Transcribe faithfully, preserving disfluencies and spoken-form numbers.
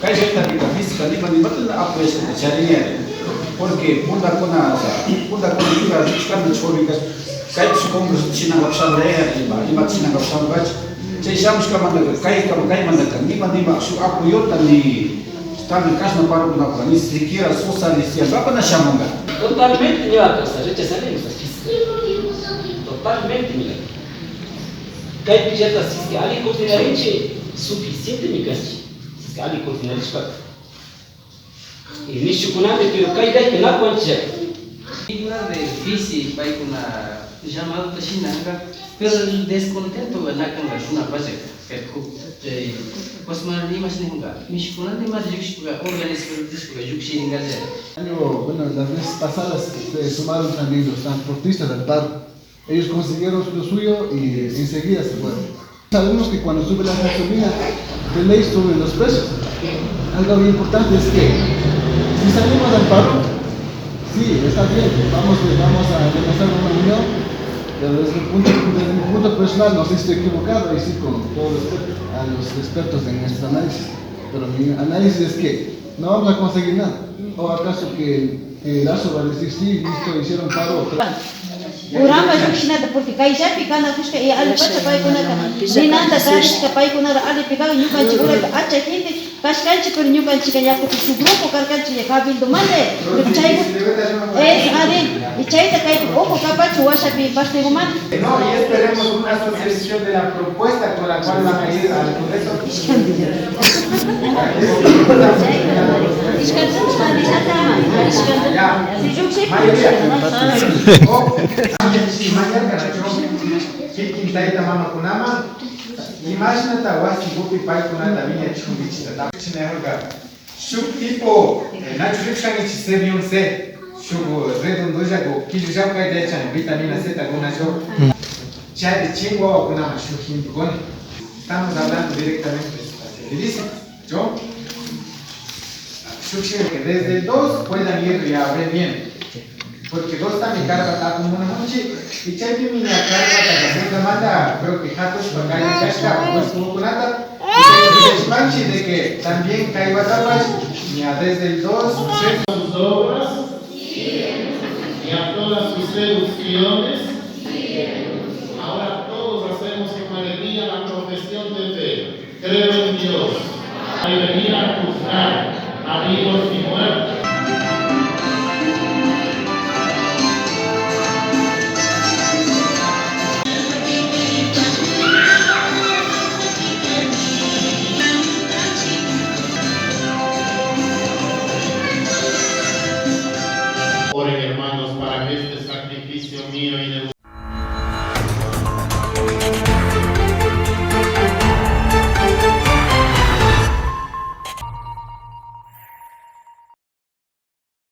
Kayllata rikapishka nima nimata na apoyashkata charin yari. Porque puntakuna, o sea, puntakuna ñuka rikushkani churika kaypi shuk hombres shinankapak shamurayari ima, imata shinankapak shamurkachu. Chay shamushkamantaka, kay, kaymantaka nima nima shuk apoyota ni también kashna parukuna ni siquiera socialista papa na shamunka. Totalmente ñuka kawsay rechazarina, o sea, fiscal. Totalmente ñuka. Kaypillata siski alli coordinarinchik suficientemi kanchik. Siski alli coordinarishpaka. Y nishukunami, pero kay kayta na kuanchik. Digna de difícil paykuna llamadota shinanka, pero el descontento na kanka runapachaka. Pero huk, eh, pues, mana imash nikunka, mishukunata ima llukshishpaka, organizashpaka llukshirinkallatak. Año, bueno, las veces pasadas se sumaron también los transportistas al paro. Ellos consiguieron lo suyo y enseguida se fueron. Sabemos que cuando sube la gasolina, de ley suben los precios. Algo bien importante es que si salimos al paro, sí, está bien, vamos, vamos a demostrar una unión, pero desde mi punto, desde mi punto personal, no sé si estoy equivocado, ahí sí, con todo respeto a los expertos en este análisis, pero mi análisis es que no vamos a conseguir nada. ¿O acaso que, que Lazo va a decir, sí, listo, hicieron paro? Urama llukshinata, porque kayllapi kanakushka y allipacha paykunaka ninanta karishka, paykunara allipi kan, ñukanchik uraypi achka gente kashkanchik, pero ñukanchikka ña kutin shuk grupo karkanchik ña cabildomanta, pero chayka es ari, y chayta kaypi ojo kapachu washapi partegumanta. No, y esperemos una solución de la propuesta con la cual van a ir al Congreso. Ya. Mayoría. O, sí, mañana, kikin tayta mamakunaman, imashnata wasikupi paykunata wiñachishunkichikta. Shuk tipo, eh, nachu rikushkankichik C B uno C, shuk redondollaku, killullaku kayta yachan, vitamina Z kuna shuk. Chaypi chin wawakunaman shuk gentekuna. Estamos hablando directamente de esta televisión, ¿yo? Shuk genteku que desde el dos puedan ir ya a ver bien. Porque dos también karpata apamuna munchi, y chaypimi ña karpata, karpatamanta, creo que hatushpa kayna kashka, pues, kukunata, y chaypi yachashpanchi de que también kay watapash, ña desde el dos, sus obras, y a todas sus seducciones, ahora todos hacemos con alegría la profesión de fe. Creo en Dios. Hay que ir a juzgar a vivos y muertos. Oren, hermanos, para que este sacrificio mío y de